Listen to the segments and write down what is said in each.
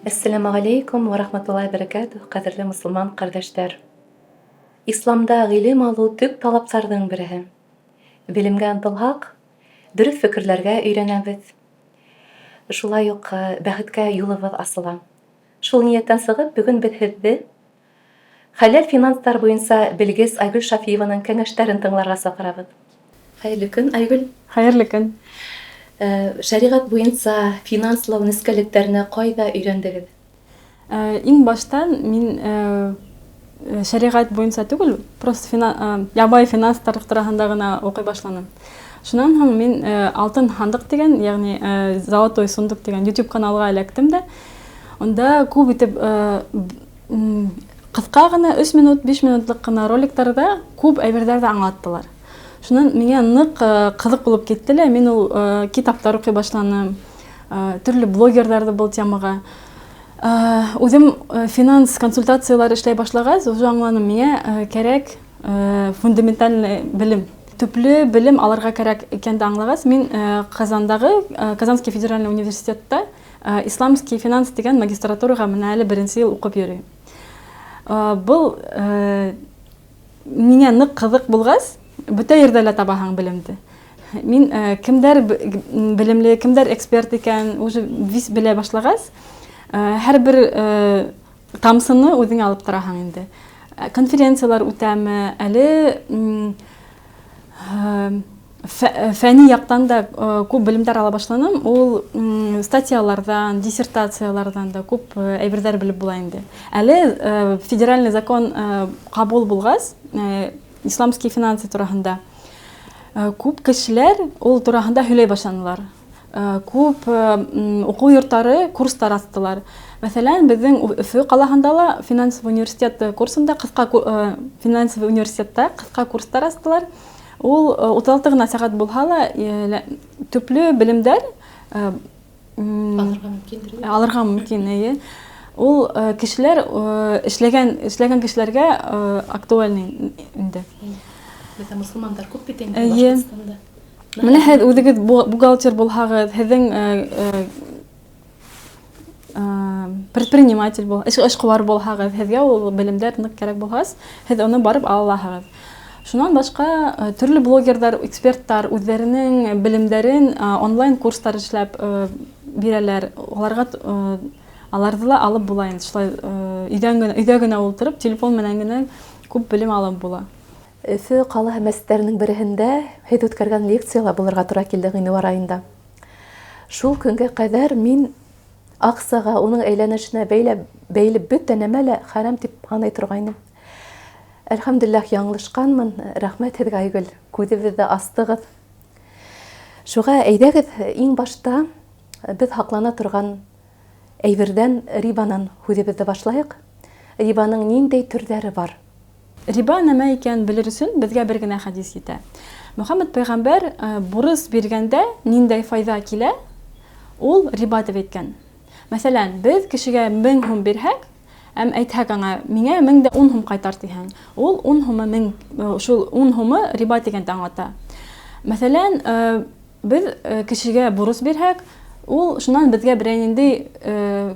Әссәләмү ғәләйкүм вә рахматуллаһи бәрәкәтүһ, ҡәҙерле мосолман ҡәрҙәштәр! Исламда ғилем алыу төп талаптарҙың береһе. Белемгә ынтылһаҡ, дөрөҫ фекерләргә өйрәнәбеҙ. Шулай уҡ бәхеткә юлыбыҙ асыла. Шул ниәттән сығып, бөгөн беҙ һеҙҙе хәләл финанстар буйынса белгес Айгөл Шафиеваның кәңәштәрен тыңларға саҡырабыҙ. Хәйерле көн, Айгөл. Хәйерле көн. Шәриғәт буйынса финанслау нескәлектәренә ҡайҙа өйрәндегеҙ? Иң баштан мин шәриғәт буйынса түгел, просто ябай финанстар тураһында ғына уҡый башланым. Шунан һуң мин Алтын һандыҡ тигән, ягъни Золотой сундук тигән YouTube каналға эләктем дә, унда күп итеп ҡыҫҡа ғына 3 минут, 5 минутлыҡ ҡына роликтарҙа күп әйберҙәрҙе аңлаттылар. Шунан миңә ныҡ ҡыҙыҡ булып китте лә, мин ул китаптар уҡый башланым, төрлө блогерҙарҙы был темаға. Үҙем финанс консультациялар эшләй башлағас, уже аңланым, миңә кәрәк фундаментальный белем. Төплө белем алырға кәрәк икәнде аңлағас, мин Казандағы Казанский федеральный университетта исламский финанс тигән магистратураға менә әле беренсе йыл уҡып йөрөйөм. Был миңә ныҡ ҡыҙыҡ булғас, бөтә ерҙә лә табаһың белемде. Мин кемдәр белемле, кемдәр эксперт икән, уже вис белә башлағас, һәр бер тамсыны үҙеңә алып тораһың инде. Конференциялар үтәме, әле фәнни яҡтан да күп белемдәр ала башланым. Ул статьяларҙан, диссертацияларҙан да күп әйберҙәр белеп була инде. Әле федеральный закон ҡабул булғас, исламский финансы тураһында күп кешеләр ул тураһында һөйләй башланылар. Күп уҡыу йорттары курстар астылар. Мәҫәлән, беҙҙең Өфө ҡалаһында ла финансовый университет курсында ҡыҫҡа финансовый университетта ҡыҫҡа курстар астылар. Ул 36 ғына сәғәт булһа ла, төплө белемдәр алырға мөмкиндер. Алырға мөмкин, эйе. Ул кешеләр эшләгән кешеләргә актуальный инде. Беҙҙә мосолмандар күп бит инде Башҡортостанда. Менә һеҙ үҙегеҙ бухгалтер булһағыҙ, һеҙҙең предприниматель был, эшҡыуар булһағыҙ, һеҙгә ул белемдәр ныҡ кәрәк булғас, һеҙ уны барып ала алаһығыҙ. Шунан башҡа төрлө блогерҙар, эксперттар үҙҙәренең белемдәрен онлайн курстар эшләп бирәләр. Уларға аларҙы ла алып була инде. Шулай өйҙә генә ултырып, телефон менән генә күп белем алып була. Өфө ҡалаһы мәсеттәренең береһендә һеҙ үткәргән лекцияла булырға тура килде ғинуар айында. Шул көнгә ҡәҙәр мин аҡсаға, уның әйләнешенә бәйле бөтә нәмә лә хәрәм тип һанай торғайным. Әлхәмдүлилләһ, яңылышҡанмын. Рәхмәт һеҙгә, Айгөл, күҙебеҙҙе астығыҙ. Шуға әйҙәгеҙ, иң башта беҙ һаҡлана торған әйберҙән, рибанан һүҙебеҙҙе башлайыҡ. Рибаның ниндәй төрҙәре бар? Риба нәмә икәнен белер өсөн беҙгә бер генә хәдис етә. Мөхәммәд пәйғәмбәр бурыс биргәндә ниндәй файҙа килә, ул риба тип әйткән. Мәҫәлән, беҙ кешегә 1000 һум бирһәк, әм әйтһәк аңа, миңә 1010 һум ҡайтар тиһәң, ул 10 һумы мең, шул 10 һумы риба тигәнде аңлата. Мәҫәлән, беҙ кешегә бурыс бирһәк, ул шунан беҙгә берәй ниндәй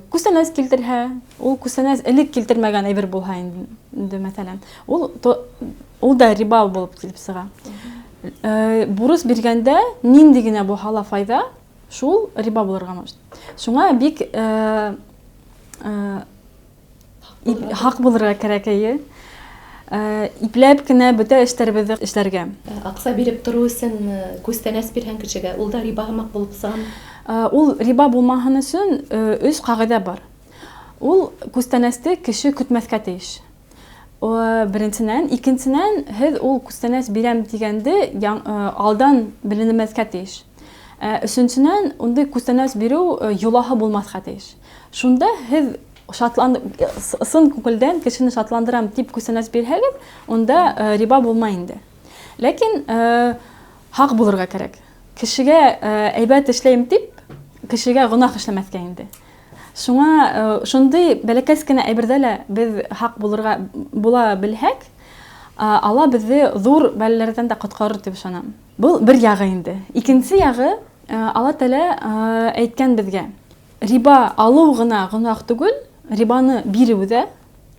күстәнәс килтерһә, ул күстәнәс элек килтермәгән әйбер булһа инде, мәҫәлән, ул да риба булып килеп сыға. Бурыс биргәндә ниндәй генә булһа ла файҙа, шул риба булырға может. Шуңа бик хаҡ булырға кәрәк, эйе. Ипләп кенә бөтә эштәребеҙҙе эшләргә. Аҡса биреп тороу өсөн күстәнәс бирһәң кешегә, ул да риба һымаҡ булып сығамы? Ул риба булмаһын өсөн өс ҡағиҙә бар. Ул күстәнәсте кеше көтмәҫкә тейеш. Беренсенән, икенсенән, һеҙ ул күстәнәс бирәм тигәнде алдан беленмәҫкә тейеш. Өсөнсөнән, ундай күстәнәс биреү йолаһы булмаҫҡа тейеш. Шунда һеҙ ысын күңелдән кешене шатландырам тип күстәнәс бирһәгеҙ, унда риба булмай инде. Ләкин хаҡ булырға кәрәк. Кешегә әйбәт эшләйем тип, кешегә гонаһ эшләмәҫкә инде. Шуңа шундай бәләкәс кенә әйберҙә лә беҙ хаҡ була белһәк, Алла беҙҙе ҙур бәләләрҙән дә ҡотҡарыр тип ышанам. Был бер яғы инде. Икенсе яғы, Алла Тәғәлә әйткән беҙгә: Риба алыу ғына гонаһ түгел, рибаны биреү ҙә,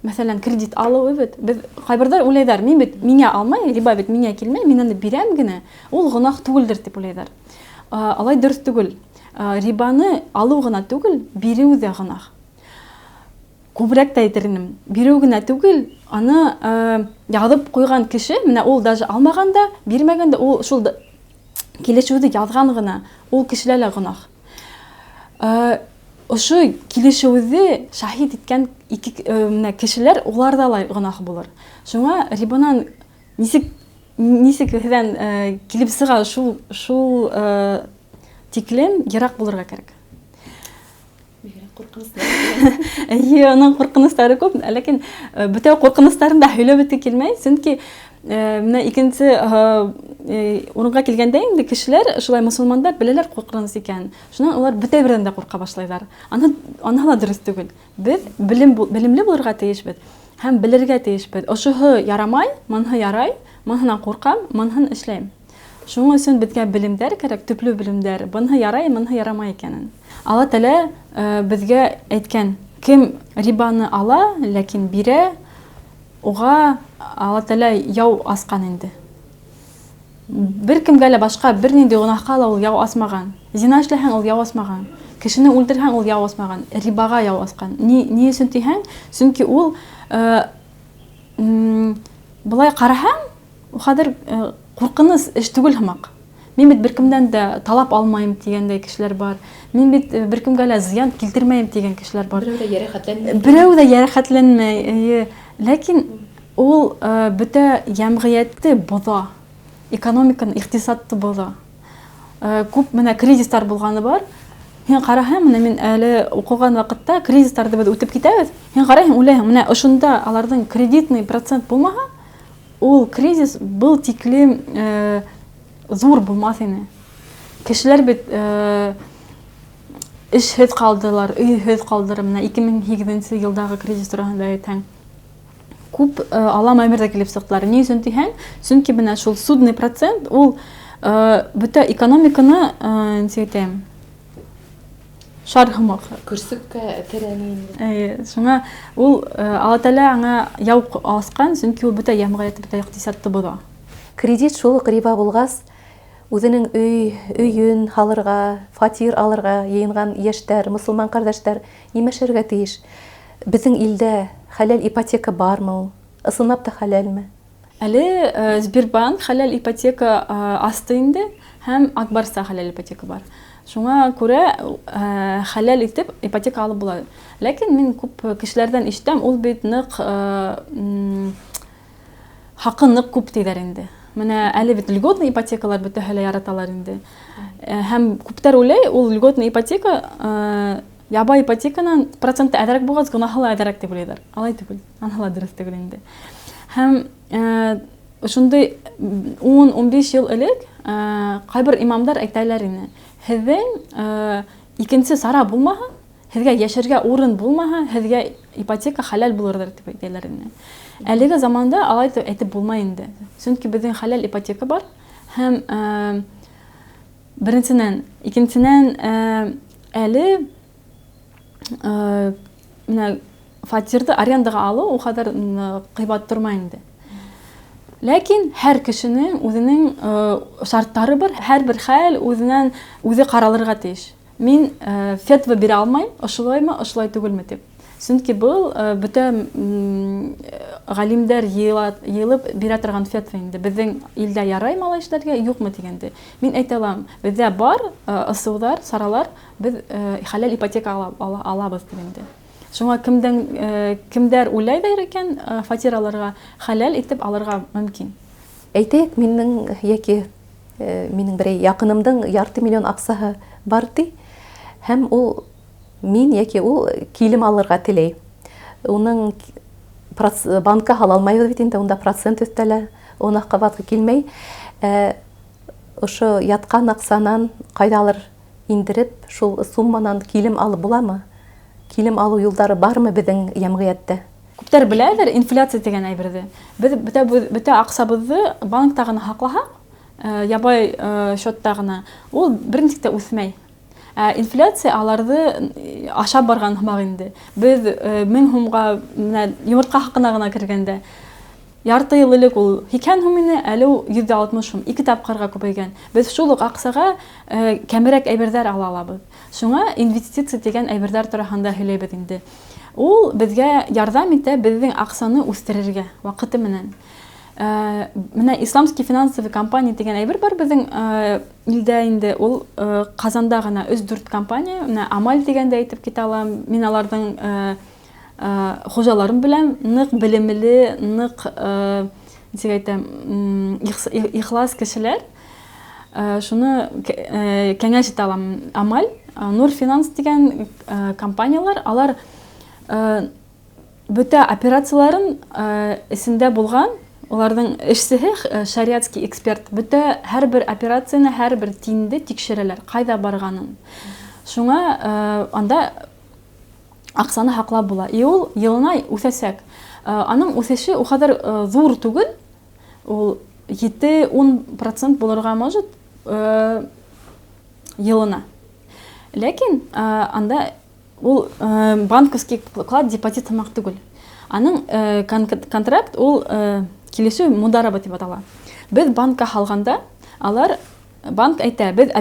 мәҫәлән, кредит алыу бит. Беҙ ҡайберҙәр уйлайҙар, мин бит миңә алмай, риба бит миңә килмәй, мин аны бирәм генә, ул гонаһ түгелдер тип уйлайҙар. Алай дөрөҫ түгел. Рибаны алыу ғына түгел, биреү ҙә гонаһ. Күберәк тә әйтер инем. Биреү генә түгел, аны яҙып ҡуйған кеше, менә ул даже алмаған да, бирмәгән дә, ул шул килешеүҙе яҙған ғына, ул кешелә лә гонаһ. Ошо килешеүҙе шаһит иткән ике менә кешеләр, уларҙа ла гонаһ булыр. Шуңа рибанан нисек һеҙҙән килеп сыға, шул тиклем йыраҡ булырға кәрәк. Бигерәк ҡурҡыныстар. Эйе, уның ҡурҡыныстары күп, ләкин бөтә ҡурҡыныстарын да һөйләп бөтә килмәй, сөнки менә икенсе урынға килгәндә инде кешеләр, шулай мосолмандар беләләр ҡурҡыныс икәнен. Шунан улар бөтә берҙән дә ҡурҡа башлайҙар. Аны ла дөрөҫ түгел. Беҙ белемле булырға тейешбеҙ һәм белергә тейешбеҙ. Ошоһо ярамай, мынһы ярай, мынһынан ҡурҡам, мынһын эшләйем. Шуның өсөн беҙгә белемдәр кәрәк, төплө белемдәр. Бынһы ярай, мынһы ярамай икәнен. Алла Тәғәлә беҙгә әйткән, кем рибаны ала, ләкин бирә, уға Алла Тәғәлә яу асҡан инде. Бер кемгә лә башҡа бер ниндәй гонаһҡа ла ул яу асмаған. Зина эшләһәң, ул яу асмаған. Кешене үлтерһәң, ул яу асмаған. Рибаға яу асҡан. Ни өсөн тиһәң? Сөнки ул былай ҡараһаң, ул хәҙер ҡурҡыныс эш түгел һымаҡ. Мин бит бер кемдән дә талап алмайым тигәндәй кешеләр бар. Мин бит бер кемгә лә зыян килтермәйем тигән кешеләр бар. Берәү ҙә йәрәхәтләнмәй. Берәү ҙә йәрәхәтләнмәй, эйе. Ләкин ул бөтә йәмғиәтте боҙа, экономиканы, иҡтисадты боҙа. Күп менә кризистар булғаны бар. Һин ҡараһаң, менә мин әле уҡыған ваҡытта кризистарҙы беҙ үтеп китәбеҙ. Һин ҡарайһың, уйлайһың, менә ошонда аларҙың кредитный процент булмаһа, ул кризис был тиклем ҙур булмаҫ ине. Кешеләр бит эшһеҙ ҡалдылар, өйһөҙ ҡалдылар. Менә ике мең һигеҙенсе йылдағы кризис тураһында әйтһәң, күп алам әмер ҙә килеп сыҡтылар. Ни өсөн тиһәң? Сөнки менә шул судный процент ул бөтә экономиканы, нисек әйтәйем, шар һымаҡ. Көрсөккә терәне инде. Эйе, шуңа ул Алла Тәғәлә аңа яу асҡан, сөнки ул бөтә йәмғиәтте, бөтә иҡтисадты боҙа. Кредит шул уҡ риба булғас, үҙенең өйөн һалырға, фатир алырға йыйынған йәштәр, мосолман ҡәрҙәштәр нимә эшләргә тейеш? Беҙҙең илдә хәләл ипотека бармы ул? Ысынлап та хәләлме? Әле Сбербанк хәләл ипотека асты инде, һәм Акбарса хәләл ипотека бар. Шуңа күрә хәләл итеп ипотека алып була. Ләкин мин күп кешеләрҙән ишетәм, ул бит ныҡ хаҡы ныҡ күп тиҙәр инде. Менә әле бит льготный ипотекалар бөтәһе лә яраталар инде. Һәм күптәр уйлай, ул льготный ипотека ябай ипотеканан проценты әҙерәк булғас, гонаһы ла әҙерәк тип уйлайҙар. Алай түгел, аныһы ла дөрөҫ түгел инде. Һәм ошондай ун-ун биш йыл элек ҡайбер имамдар әйтәләр ине: һеҙҙең икенсе сара булмаһа, һеҙгә йәшәргә урын булмаһа, һеҙгә ипотека хәләл булырҙыр тип әйтәләр ине. Әлеге заманда алай тип әйтеп булмай инде. Сөнки беҙҙең хәләл ипотека бар. Һәм беренсенән, икенсенән әле менә фатирҙы арендаға алыу ул хәҙер ҡыйбат тормай инде. Ләкин һәр кешенең үҙенең шарттары бар, һәр бер хәл үҙенән үҙе ҡаралырға тейеш. Мин фетва бирә алмайым, ошолаймы, ошолай түгелме тип. Сөнки был бөтә ғалимдәр йыйылып бирә торған фетва инде. Беҙҙең илдә ярай малай эшләргә, юҡмы тигәнде. Мин әйтә алам, беҙҙә бар ысулдар, саралар, беҙ хәләл ипотека алабыҙ тип инде. Шуңа кемдәр уйлайҙар икән фатир алырға, хәләл итеп алырға мөмкин. Әйтәйек, минең йәки минең берәй яҡынымдың ярты миллион аҡсаһы бар ти, һәм ул мин йәки ул килем алырға теләй. Уның банкка һала алмайбыҙ бит инде, унда процент өҫтәлә, уны ҡабатҡы килмәй. Ошо ятҡан аҡсанан ҡайҙалыр индереп, шул сумманан килем алып буламы? Килем алыу юлдары бармы беҙҙең йәмғиәттә? Күптәр беләләр инфляция тигән әйберҙе. Беҙ бөтә аҡсабыҙҙы банкта ғына һаҡлаһаҡ, ябай счетта ғына, ул бер нисек тә үҫмәй. Ә инфляция аларҙы ашап барған һымаҡ инде. Беҙ 1000 һумға менә йомортҡа хаҡына ғына кергәндә ярты йыл элек ул 80 һум ине, әле ул 160 һум, ике тапҡырға күбәйгән. Беҙ шул уҡ аҡсаға кәмерәк әйберҙәр ала алабыҙ. Шуңа инвестиция тигән әйберҙәр тураһында һөйләйбеҙ инде. Ул беҙгә ярҙам итә беҙҙең аҡсаны үҫтерергә ваҡыты менән. Менә исламский финансовый компания тигән әйбер бар беҙҙең илдә инде. Ул Ҡазанда ғына 3-4 компания. Менә Амаль тигәнде әйтеп китә алам. Мин аларҙың хужаларын беләм. Ныҡ белемле, ныҡ, нисек әйтәм, ихлас кешеләр. Шуны кәңәш итә алам. Амаль, Нур Финанс тигән компаниялар, алар бөтә операцияларын эсендә булған, уларҙың эшсеһе шариатский эксперт, бөтә һәр бер операцияны, һәр бер тинде тикшерәләр, ҡайҙа барғанын. Шуңа анда аҡсаны һаҡлап була. И ул йылына үҫәсәк. Аның үҫеше ул хәҙер ҙур түгел, ул 7-10 процент булырға может йылына. Ләкин анда ул банковский вклад, депозит һымаҡ түгел. Аның контракт ул килешеү мудараба тип атала. Беҙ банкка һалғанда, алар банк әйтә, беҙ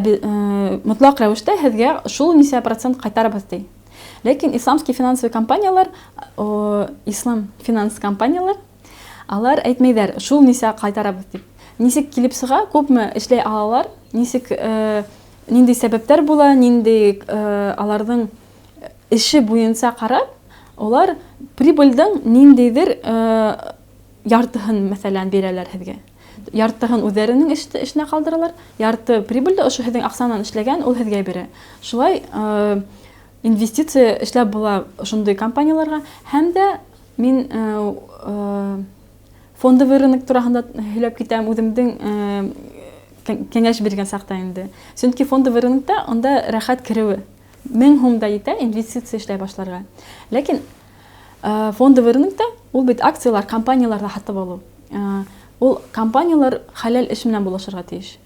мотлаҡ рәүештә һеҙгә шул нисә процент ҡайтарабыҙ ти. Ләкин исламский финансовый компаниялар, ислам финанс компаниялар, алар әйтмәйҙәр, шул нисә ҡайтарабыҙ тип. Нисек килеп сыға, күпме эшләй алалар, нисек, ниндәй сәбәптәр була, ниндәй аларҙың эше буйынса ҡарап, улар прибыльдың ниндәйҙер яртыһын, мәҫәлән, бирәләр һеҙгә. Яртыһын үҙҙәренең эшенә ҡалдыралар, ярты прибыльде ошо һеҙҙең аҡсанан эшләгән, ул һеҙгә бирә. Шулай инвестиция эшләп була ошондай компанияларға. Һәм дә мин фондовый рынок тураһында һөйләп китәм үҙемдең кәңәш биргән саҡта инде. Сөнки фондовый рынокта унда рәхәт кереүе. 1000 һум да етә инвестиция эшләй башларға. Ләкин фондовый рынокта ул бит акциялар, компанияларҙы һатып алыу. Ул компаниялар хәләл эш менән булышырға тейеш.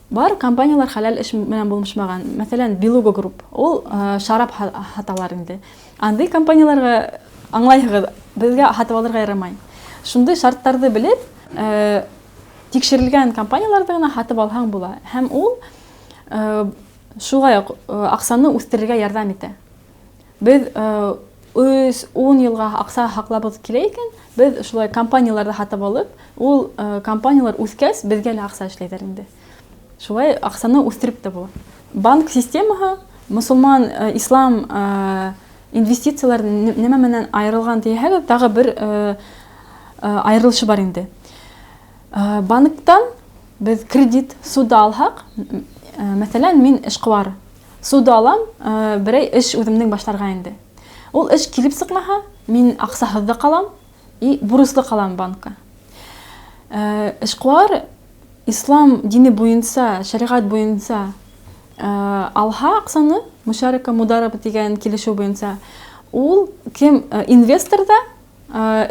Бар компаниялар хәләл эш менән булышмаған. Мәҫәлән, Белуга Групп, ул шарап һаталар инде. Андый компанияларға аңлайһығыҙ, беҙгә һатып алырға ярамай. Шундай шарттарҙы белеп, тикшерелгән компанияларҙы ғына һатып алһаң була. Һәм ул шулай уҡ аҡсаны үҫтерергә ярҙам итә. Беҙ өс, ун йылға аҡса һаҡлабыҙ килә икән, беҙ шулай компанияларҙы һатып алып, ул компаниялар үҫкәс, беҙгә лә аҡса эшләйҙәр инде. Шулай аҡсаны үҫтереп тә була. Банк системаһы мосолман, ислам инвестициялар нимә менән айырылған тиһәгеҙ, тағы бер айырылышы бар инде. Банктан беҙ кредит суда алһаҡ, мәҫәлән, мин эшҡыуар. Суда алам, берәй эш үҙемдең башларға инде. Ул эш килеп сыҡмаһа, мин аҡсаһыҙ да ҡалам и бурыслы ҡалам банкка. Эшҡыуар ислам дине буйынса, шәриғәт буйынса, алһа аҡсаны, мушарака мудараба тигән килешеү буйынса, ул кем, инвестор да,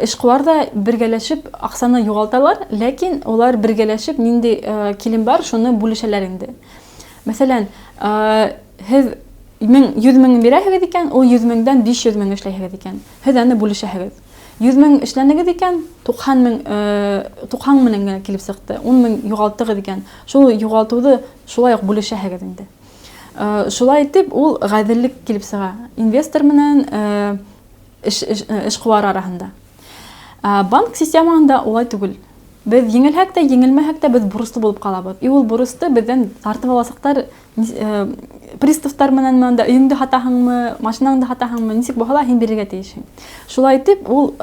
эшҡыуар да бергәләшеп аҡсаны юғалталар, ләкин улар бергәләшеп ниндәй килем бар, шуны бүлешәләр инде. Мәҫәлән, һеҙ йөҙ мең бирәһегеҙ икән, ул йөҙ меңдән биш йөҙ мең эшләйһегеҙ икән, һеҙ аны бүлешәһегеҙ. Йөҙ мең эшләнегеҙ икән, туҡһан мең туҡһан менән генә килеп сыҡты, ун мең юғалттығыҙ икән, шул юғалтыуҙы шулай уҡ бүлешәһегеҙ инде. Шулай итеп, ул ғәҙеллек килеп сыға инвестор менән эшҡыуар араһында. Банк системаһында улай түгел. Беҙ еңелһәк тә, еңелмәһәк тә, беҙ бурыслы булып ҡалабыҙ. И ул бурысты беҙҙән тартып аласаҡтар, приставтар менәнме, анда өйөңдө һатаһыңмы, машинаңды һатаһыңмы, нисек булһа ла һин бирергә тейешһең. Шулай итеп, ул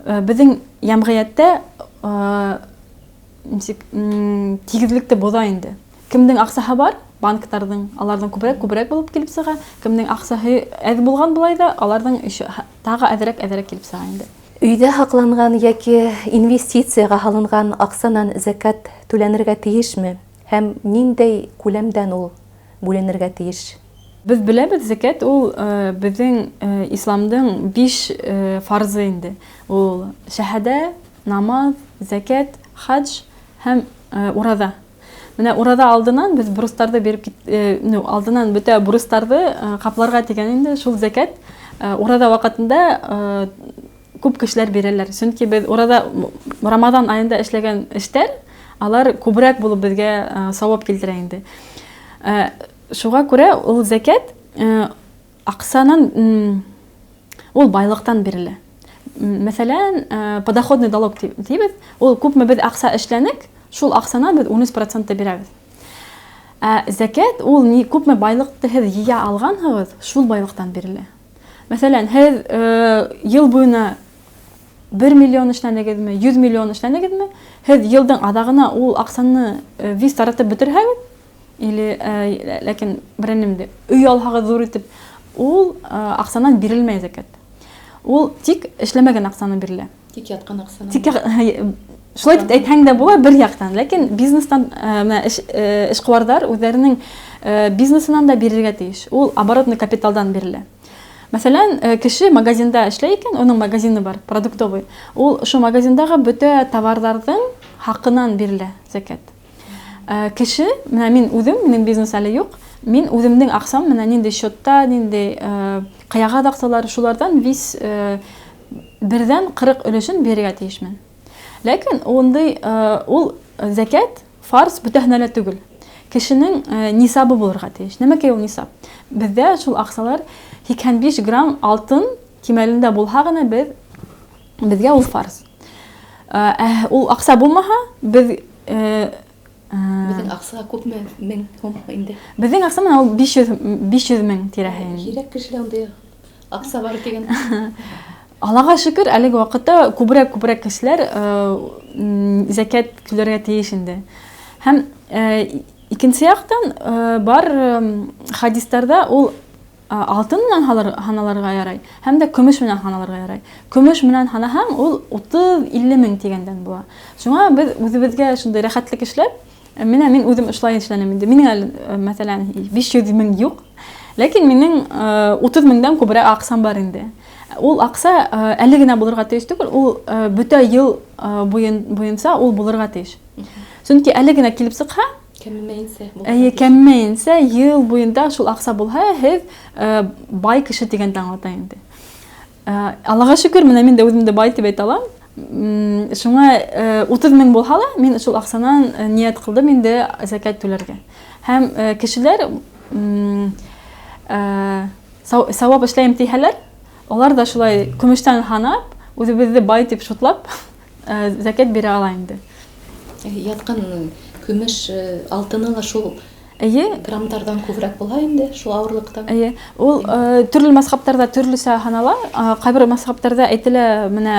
беҙҙең йәмғиәттә нисек тигеҙлекте боҙа инде. Кемдең аҡсаһы бар, банктарҙың, аларҙың күберәк булып килеп сыға, кемдең аҡсаһы әҙ булған былай ҙа, аларҙың тағы әҙерәк килеп сыға инде. Өйҙә һаҡланған йәки инвестицияға һалынған аҡсанан зәкәт түләнергә тейешме? Һәм ниндәй күләмдән ул бүленергә тейеш? Беҙ беләбеҙ, зәкәт ул беҙҙең исламдың 5 фарзы инде. Ул шәһәдә, намаҙ, зәкәт, хадж һәм ураҙа. Менә ураҙа алдынан беҙ бурыстарҙы биреп кит, ну, алдынан бөтә бурыстарҙы ҡапларға тигән инде шул зәкәт ураҙа ваҡытында күп кешеләр бирәләр. Сөнки беҙ ураҙа Рамаҙан айында эшләгән эштәр алар күберәк булып беҙгә сауап килтерә инде. Шуға күрә ул зәкәт аҡсанан ул байлыҡтан бирелә. Мәҫәлән, подоходный налог тибеҙ. Ул күпме беҙ аҡса эшләнек, шул аҡсанан беҙ 13% бирәбеҙ. Ә зәкәт ул ни күпме байлыҡты һеҙ йыя алғанһығыҙ, шул байлыҡтан бирелә. Мәҫәлән, һеҙ йыл буйына 1 миллион эшләнегеҙме, 100 миллион эшләнегеҙме, һеҙ йылдың аҙағына ул аҡсаны виз таратып бөтөрһәгеҙ, или ләкин берәр нимә өй алһағыҙ ҙур итеп, ул аҡсанан бирелмәй зәкәт. Ул тик эшләмәгән аҡсаны бирелә. Тик ятҡан аҡсанан. Тик шулай итеп әйтһәң дә була бер яҡтан, ләкин бизнестан менә эшҡыуарҙар үҙҙәренең бизнесынан да бирергә тейеш. Ул оборотный капиталдан бирелә. Мәҫәлән, кеше магазинда эшләй икән, уның магазины бар, продуктовый. Ул ошо магазиндағы бөтә товарҙарҙың хаҡынан бирелә зәкәт. Кеше, менә мин үҙем, минең бизнес әле юҡ, мин үҙемдең аҡсам менән ниндәй счетта, ниндәй ҡаяғаҙ аҡсалар, шуларҙан вис берҙән 40 өлөшөн бирергә тейешмен. Ләкин ундай ул зәкәт фарз бөтәһенә лә түгел. Кешенең нисабы булырға тейеш. Нәмәкәй ул нисаб? Беҙҙә шул аҡсалар 85 грамм алтын кимәлендә булһа ғына беҙгә ул фарз. Ул аҡса булмаһа, беҙ Беҙҙең аҡса күпме мең һум инде? Беҙҙең аҡса менән ул 500 мең тирәһе инде. Һирәк кешелә ундай аҡса бар тигән. Аллаға шөкөр, әлеге ваҡытта күберәк кешеләр зәкәт түләргә тейеш инде. Һәм икенсе яҡтан бар хадистарҙа ул алтын менән һаналарға ярай, һәм дә көмөш менән һаналарға ярай. Көмөш менән һанаһаң, ул 30-50 мең тигәндән була. Шуңа беҙ үҙебеҙгә шундай рәхәтлек эшләп, менә мин үҙем ошолай эшләнем инде. Минең әле, мәҫәлән, 500 мең юҡ, ләкин минең 30 меңдән күберәк аҡсам бар инде. Ул аҡса әле генә булырға тейеш түгел, ул бөтә йыл буйынса ул булырға тейеш. Сөнки әле генә килеп сыҡһа, Кәмемәйенсә булырға Әйе, тейеш. кәмемәйенсә йыл буйында шул аҡса булһа, һеҙ бай кеше тигәнде аңлата инде. Аллаға шөкөр, менә мин дә үҙемде бай тип әйтә алам. Шуңа 30 мең булһа ла, мин шул аҡсанан ниәт ҡылдым инде зәкәт түләргә. Һәм кешеләр, сауап эшләйем тиһәләр, улар ҙа шулай көмөштән һанап, үҙебеҙҙе бай тип шутлап, зәкәт бирә ала инде. Ятҡан көмөш, алтыны ла шул Эйе. граммдарҙан күберәк булһа инде, шул ауырлыҡтан. Эйе. Ул төрлө мазхабтарҙа төрлөсә һанала. Ҡайбер мазхабтарҙа әйтелә, менә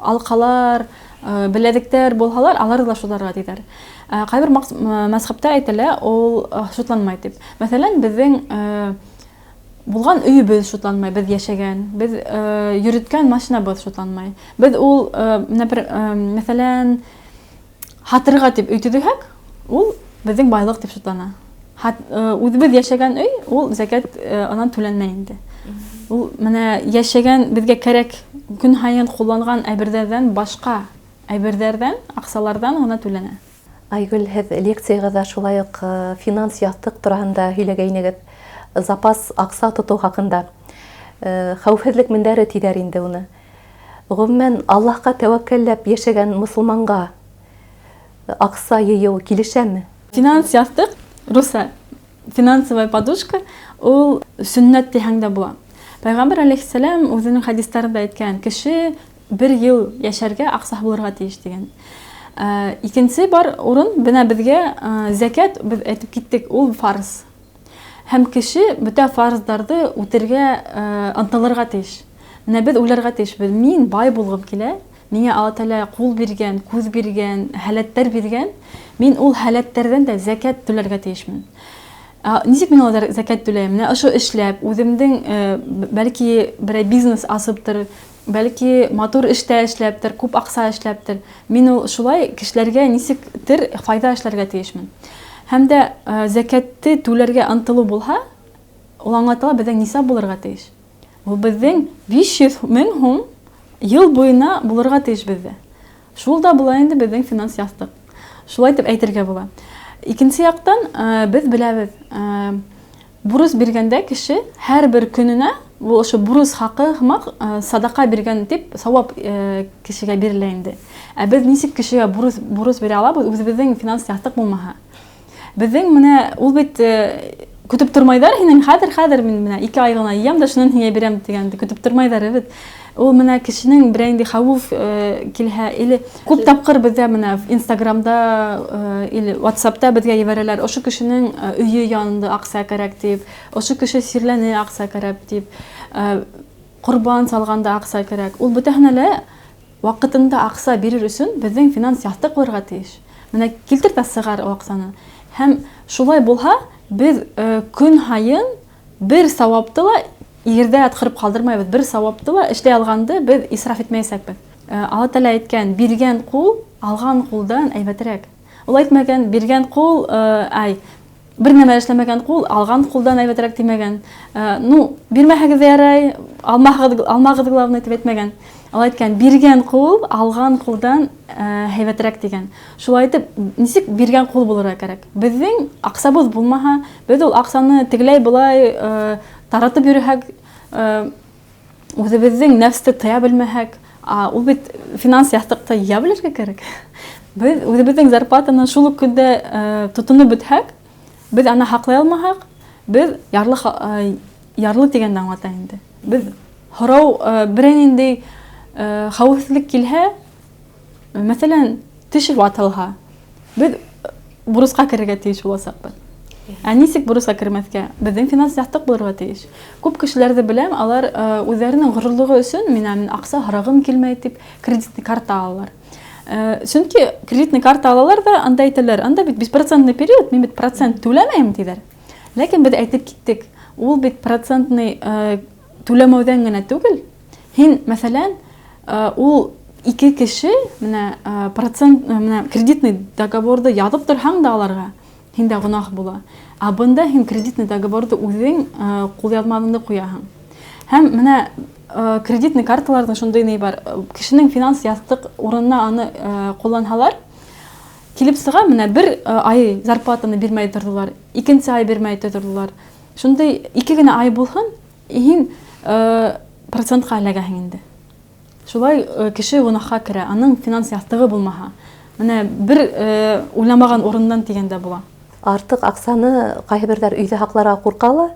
алҡалар, беләҙектәр булһалар, алар ҙа шуларға тиҙәр. Ҡайбер мазхабта әйтелә, ул шутланмай тип. Мәҫәлән, беҙҙең булған өйөбөҙ шутланмай, беҙ йәшәгән, беҙ йөрөткән машинабыҙ шутланмай. Беҙ ул менә бер мәҫәлән, һатырға тип өй төҙөһәк, ул беҙҙең байлыҡ тип шутлана. Үҙебеҙ йәшәгән өй, ул зәкәт анан түләнмәй инде. Ул менә йәшәгән, беҙгә кәрәк көн һайын ҡулланған әйберҙәрҙән башҡа әйберҙәрҙән, аҡсаларҙан ғына түләнә. Айгөл, һеҙ лекцияғыҙҙа шулай уҡ финанс яҫтыҡ тураһында һөйләгәйнегеҙ, запас аҡса тотоу хаҡында. Хәүефһеҙлек мендәре тиҙәр инде уны. Ғөмүмән, Аллаһҡа тәүәккәлләп йәшәгән мосолманға аҡса йыйыу килешәме? Финанс яҫтыҡ, русса финансовая подушка, ул сөннәт тиһәң дә була. Пәйғәмбәр алейхиссәләм үҙенең хәдистәрендә әйткән, кеше бер йыл йәшәргә аҡсаһы булырға тейеш тигән. Икенсе бар урын, бына беҙгә зәкәт, беҙ әйтеп киттек, ул фарз. Һәм кеше бөтә фарздарҙы үтергә ынтылырға тейеш. Менә беҙ уйларға тейешбеҙ, мин бай булғым килә, миңә Алла Тәғәлә ҡул биргән, күҙ биргән, һәләттәр биргән, мин ул һәләттәрҙән дә зәкәт түләргә тейешмен. Нисек мин ул зәкәт түләйем? Менә ошо эшләп, үҙемдең бәлки берәй бизнес асыптыр, бәлки матур эштә эшләптер, күп аҡса эшләптер. Мин ул шулай кешеләргә нисектер файҙа эшләргә тейешмен. Һәм дә зәкәтте түләргә ынтылыу булһа, ул аңлатыла беҙҙең нисап булырға тейеш. Ул беҙҙең 500 мең һум йыл буйына булырға тейеш беҙҙә. Шул да була инде беҙҙең финанс яҫтыҡ. Шулай итеп әйтергә була. Икенсе яҡтан, беҙ беләбеҙ, бурыс биргәндә кеше һәр бер көнөнә ул ошо бурыс хаҡы һымаҡ садаҡа биргән тип сауап кешегә бирелә инде. Ә беҙ нисек кешегә бурыс бирә алабыҙ, үҙебеҙҙең финанс яҫтыҡ булмаһа? Беҙҙең менә ул бит көтөп тормайҙар һинең, хәҙер мин менә 2 ай ғына йыям да шунан һиңә бирәм тигәнде көтөп тормайҙар бит. Ул менә кешенең берәй инде хәүеф килһә, или күп тапҡыр беҙҙә менә Инстаграмда или WhatsAppта беҙгә ебәрәләр, ошо кешенең өйө янында аҡса кәрәк тип, ошо кеше сирләне аҡса кәрәк тип, ҡорбан салғанда аҡса кәрәк. Ул бөтәһенә лә ваҡытында аҡса бирер өсөн беҙҙең финанс яҫтыҡ булырға тейеш. Менә килтер тә сығар ул аҡсаны. Һәм шулай булһа, беҙ көн һайын бер сауапты ла ерҙә ятҡырып ҡалдырмайбыҙ, бер сауапты ла эшләй алғанды беҙ исраф итмәйәсәкбеҙ. Алла Тәғәлә әйткән, биргән ҡул алған ҡулдан әйбәтерәк. Ул әйтмәгән, биргән ҡул, бер нәмә эшләмәгән ҡул алған ҡулдан әйбәтерәк тимәгән. Ну, бирмәһәгеҙ ҙә ярай, алмағыҙ главное тип әйтмәгән. Ул әйткән, биргән ҡул алған ҡулдан һәйбәтерәк тигән. Шулай итеп, нисек биргән ҡул булырға кәрәк? Беҙҙең аҡсабыҙ булмаһа, беҙ ул аҡсаны тегеләй-былай таратып йөрөһәк, үҙебеҙҙең нәфсте тыя белмәһәк, ул бит финанс яҫтыҡта йыя белергә кәрәк. Беҙ үҙебеҙҙең зарплатаны шул уҡ көндә тотоноп бөтһәк, беҙ аны һаҡлай алмаһаҡ, беҙ ярлы тигәнде аңлата инде. Беҙ һорау берәй ниндәй хәүефлек килһә, мәҫәлән, теш ватылһа, беҙ бурысҡа керергә тейеш буласаҡбыҙ. Ә нисек бурысҡа кермәҫкә? Беҙҙең финанс яҫтыҡ булырға тейеш. Күп кешеләрҙе беләм, алар үҙҙәренең ғорурлығы өсөн мин аҡса һорағым килмәй тип кредитный карта алалар. Сөнки кредитный карта алалар ҙа, анда әйтәләр, анда бит беспроцентный период, мин бит процент түләмәйем тиҙәр. Ләкин беҙ әйтеп киттек, ул бит процентный түләмәүҙән генә түгел. Һин, мәҫәлән, ул ике кеше менә процент, менә кредитный договорҙы яҙып торһаң да аларға, һиндә гонаһ була. Ә бында һин кредитный договорҙы үҙең ҡулъяҙмаңды ҡуяһың. Һәм менә кредитный карталарҙың шундай ни бар, кешенең финанс яҫтыҡ урынына аны ҡулланһалар, килеп сыға, менә бер ай зарплатаны бирмәй торҙолар, икенсе ай бирмәй торҙолар. Шундай ике генә ай булһын, һин процентҡа эләгәһең инде. Шулай кеше гонаһҡа керә, аның финанс яҫтығы булмаһа. Менә бер уйламаған урындан тигәндә була. Артыҡ аҡсаны ҡайһы берҙәр өйҙә һаҡларға ҡурҡа ла,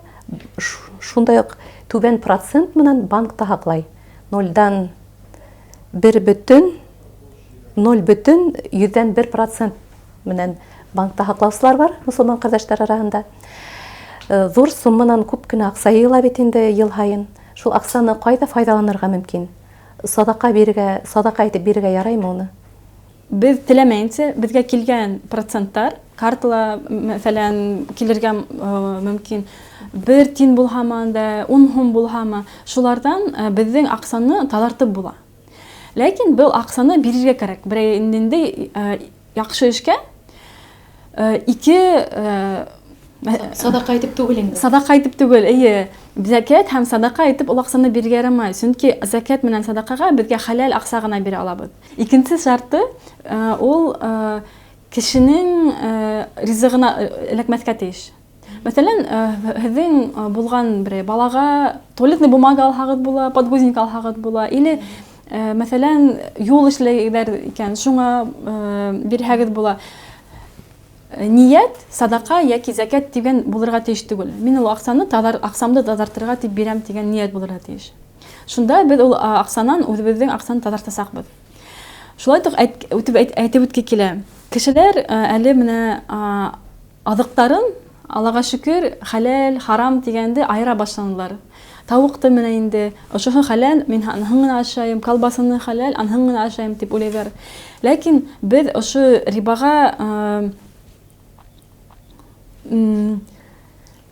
шундай уҡ түбән процент менән банкта һаҡлай. Нолдән бер бөтөн, ноль бөтөн йөҙҙән бер процент менән банкта һаҡлаусылар бар мосолман ҡәрҙәштәр араһында. Ҙур сумманан күп кенә аҡса йыйыла бит инде йыл һайын. Шул аҡсаны ҡайҙа файҙаланырға мөмкин? Садаҡа бирергә, садаҡа итеп бирергә яраймы уны? Беҙ теләмәйенсә, беҙгә килгән проценттар, картала, мәҫәлән, килергә мөмкин, бер тин булһамы анда, ун һум булһамы, шуларҙан беҙҙең аҡсаны таҙартып була. Ләкин был аҡсаны бирергә кәрәк. Берәй ниндәй яҡшы эшкә, ике, Садаҡа итеп түгел инде. Садаҡа итеп түгел, эйе. Зәкәт һәм садаҡа итеп ул аҡсаны бирергә ярамай. Сөнки зәкәт менән садаҡаға беҙгә хәләл аҡса ғына бирә алабыҙ. Икенсе шарты, ул кешенең ризығына эләкмәҫкә тейеш. Мәҫәлән, һеҙҙең булған берәй балаға туалетный бумага алһағыҙ була, подгузник алһағыҙ була, или, мәҫәлән, юл эшләйҙәр икән, шуңа бирһәгеҙ була. Ниәт садаҡа йәки зәкәт тигән булырға тейеш түгел. Мин ул аҡсаны аҡсамды таҙартырға тип бирәм тигән ниәт булырға тейеш. Шунда беҙ ул аҡсанан үҙебеҙҙең аҡсаны таҙартасаҡбыҙ. Шулай уҡ әйтеп үтке килә. Кешеләр әле менә аҙыҡтарын, Аллаға шөкөр, хәләл, харам тигәнде айыра башланылар. Тауыҡты менә инде, ошоһо хәләл, мин анһын ғына ашайым, колбасаны хәләл, анһын ғына ашайым тип уйлайҙар. Ләкин беҙ ошо рибаға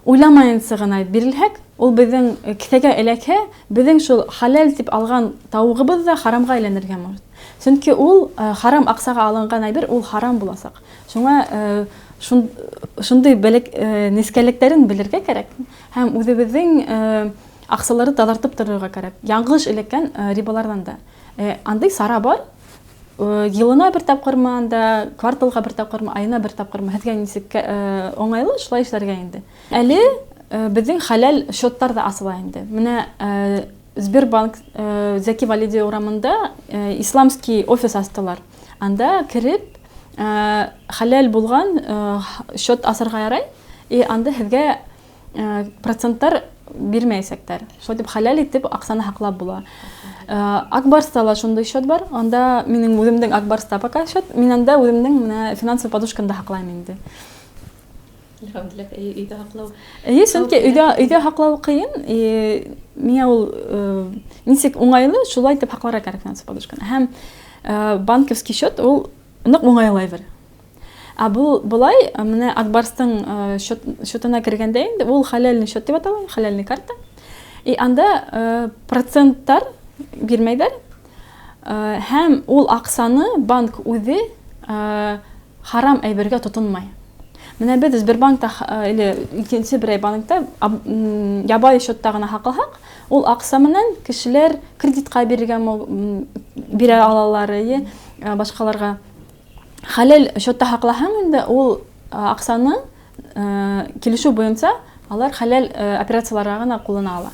уйламайынса ғына бирелһәк, ул беҙҙең кеҫәгә эләкһә, беҙҙең шул хәләл тип алған тауығыбыҙ ҙа харамға әйләнергә может. Сөнки ул харам аҡсаға алынған әйбер, ул харам буласаҡ. Шуңа шундай нескәлектәрен белергә кәрәк һәм үҙебеҙҙең аҡсаларҙы таҙартып торорға кәрәк. Яңғыш эләккән рибаларҙан да. Андай сара бар. Йылына бер тапҡырмы анда, кварталға бер тапҡырмы, айына бер тапҡырмы, һеҙгә нисек уңайлы, шулай эшләргә инде. Әле беҙҙең хәләл счеттар ҙа асыла инде. Менә Сбербанк Зәки Вәлиди урамында исламский офис астылар. Анда кереп хәләл булған счет асырға ярай, и анда һеҙгә проценттар бирмәйәсәктәр. Шулай итеп хәләл итеп аҡсаны һаҡлап була. Акбарста ла шундай счет бар. Анда минең үҙемдең Акбарста пока счет. Мин анда үҙемдең менә финансовый подушкамды һаҡлайым инде. Әлхәмдүлилләһ, өйҙә һаҡлау. Эйе, сөнки өйҙә һаҡлау ҡыйын. Миңә ул нисек уңайлы, шулай итеп һаҡларға кәрәк финансовый подушканы. Һәм банковский счет ул ныҡ уңайлы әйбер. Ә был былай менә Акбарстың счетына кергәндә инде ул хәләлный счет тип атала, хәләлный карта. И анда проценттар бирмәйҙәр. Һәм ул аҡсаны банк үҙе харам әйбергә тотонмай. Менә беҙ Сбербанкта или икенсе берәй банкта ябай счетта ғына һаҡлаһаҡ, ул аҡса менән кешеләр кредитҡа бирергә бирә алалар, башҡаларға. Хәләл счетта һаҡлаһаң инде ул аҡсаны килешеү буйынса алар хәләл операцияларға ғына ҡуллана ала.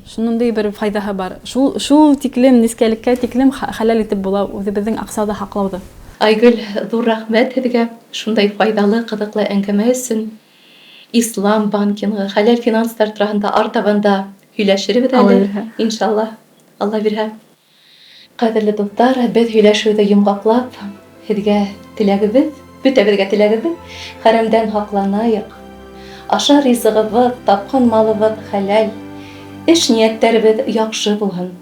Шундай бер файҙаһы бар. Шул тиклем нескәлеккә тиклем хәләл итеп була үҙебеҙҙең аҡсаны һаҡлауҙы. Айгөл, ҙур рәхмәт һеҙгә шундай файҙалы, ҡыҙыҡлы әңгәмә өсөн. Ислам банкингы, хәләл финанстар тураһында артабан да һөйләшербеҙ әле, иншаллаһ. Алла бирһә. Ҡәҙерле дуҫтар, беҙ һөйләшеүҙе йомғаҡлап, һеҙгә теләгебеҙ, бөтәбеҙгә теләгебеҙ, хәрәмдән һаҡланайыҡ. Ашар ризығыбыҙ, тапҡан малыбыҙ хәләл, эш ниәттәребеҙ яҡшы булһын.